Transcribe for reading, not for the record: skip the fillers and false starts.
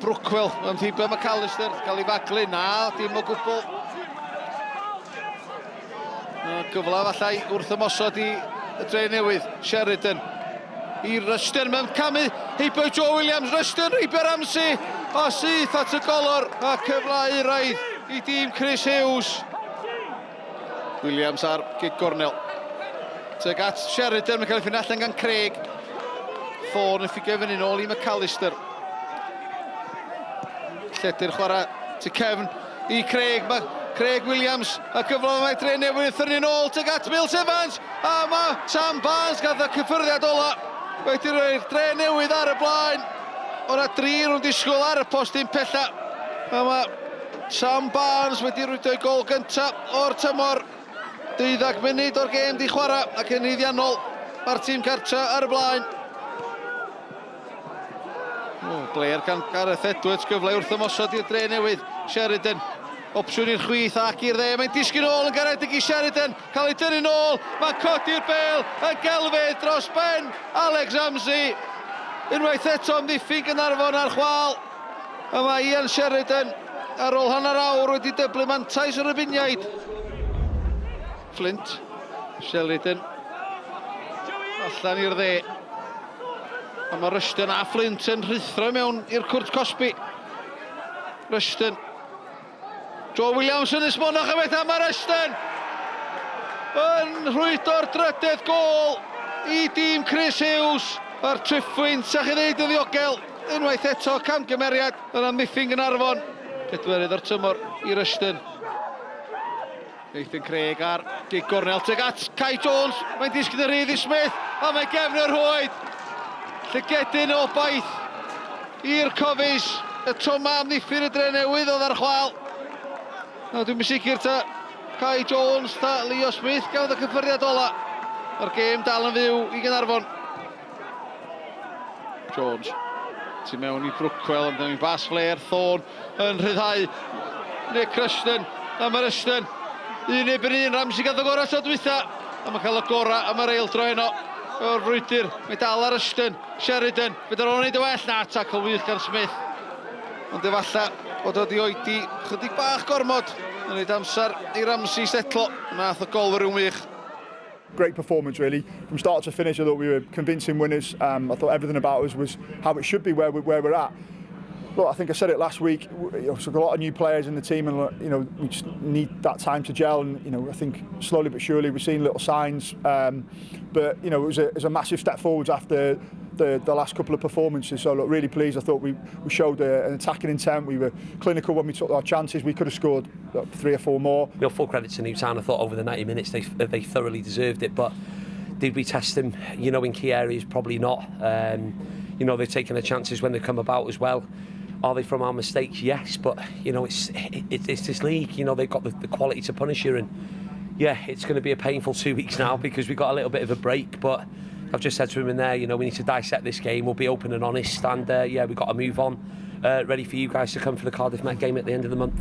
Brookwell, yn heibio McAllister, cael ei faglu, na, dim o gwbl. Gyfle fallai wrth ymosod i y Dre Newydd, Sheridan i Rushton, mae'n camu heibio Joe Williams, Rushton heibio Ramsey, a syth at y golwr, a cyfle euraidd i dîm Chris Hughes. Williams ar gig gornel. Tuag at Sheridan, mae'n cael ei ffynnu allan gan Craig. Thorne yn ffigo fyny nôl i McAllister. Lledu'r chwarae tu cefn i Craig. Mae Craig Williams a gyfle mae Dre Newydd yn thyrnu nôl tuag at Mills Evans. A mae Sam Barnes gath y cyffyrddiad ola wedi rhoi'r Dre Newydd ar y blaen. O'na dri rhwng disgwyl ar y postyn pella. A mae Sam Barnes wedi rwydo'i gol gyntaf o'r tymor. 12 munud o'r gêm di chwarae ac yn haeddiannol mae'r tîm cartra ar y blaen. O, Blair gan Gareth Edwards, gyfle wrth ymosod i'r Dre Newydd. Sheridan, opsiwn i'r chwith ac i'r dde. Mae'n disgyn ôl yn garedig i Sheridan, cael ei dynnu nôl. Mae'n codi'r bel yn gelfydd dros ben Alex Ramsey. Unwaith eto amddiffyn Gaernarfon ar chwâl. A mae Ian Sheridan ar ôl hanner awr wedi dyblu mantais yr Rhufeiniaid. Flint, Sheridan allan i'r dde. A mae Rushton a Flint yn rhuthro mewn i'r cwrt cosbi. Rushton. Joe Williams yn esbonach y beth am Rushton yn rhwydo'r drydedd gôl i dîm Chris Hughes. Mae'r triphwynt, a chi ddeud yn ddiogel. Unwaith eto, camgymeriad yn amddiffyn Gaernarfon. Pedwerydd o'r tymor i Rushton. Nathan Craig ar gig gornel tuag at Kai Jones. Mae'n disgyn yn rhydd i Smith, a mae gefn yr rhwyd. Llygedyn o obaith i'r Cofis. Y tro ma amddiffyn y Dre Newydd oedd ar chwal. Na, dwi'n sicr ta Kai Jones, ta Leo Smith gafodd y cyffyrddiad ola. Mae'r gêm dal yn fyw i Gaernarfon. Jones tu mewn i Brookwell, ond yn bas flair, Thorne yn rhyddhau Nick Rushton, a mae Rushton un ebyn un, Ramsey gath y gorau tro dwytha, a mae'n cael y gorau am yr eildro heno o'r frwydr, mae dal ar Rushton, Sheridan, fedar o'n neud y well, na, tackle wych gan Smith, ond efallai bod o wedi oedi chydig bach gormod yn neud amser i Ramsey setlo, nath y gol rhywun wych. Great performance, really. From start to finish, I thought we were convincing winners. I thought everything about us was how it should be, where we're at. Look, I think I said it last week. You know, we've got a lot of new players in the team, and you know, we just need that time to gel. And you know, I think slowly but surely we're seeing little signs. But you know, it was a massive step forwards after the last couple of performances. So look, really pleased. I thought we showed an attacking intent. We were clinical when we took our chances. We could have scored 3 or 4 more. You know, full credit to Newtown. I thought over the 90 minutes they thoroughly deserved it, but did we test them, you know, in key areas? Probably not. You know, they've taken their chances when they come about as well. Are they from our mistakes? Yes, but you know, it's this league. You know, they've got the quality to punish you, and yeah, it's going to be a painful 2 weeks now because we've got a little bit of a break, but I've just said to him in there, you know, we need to dissect this game. We'll be open and honest, and yeah, we've got to move on. Ready for you guys to come for the Cardiff Met game at the end of the month.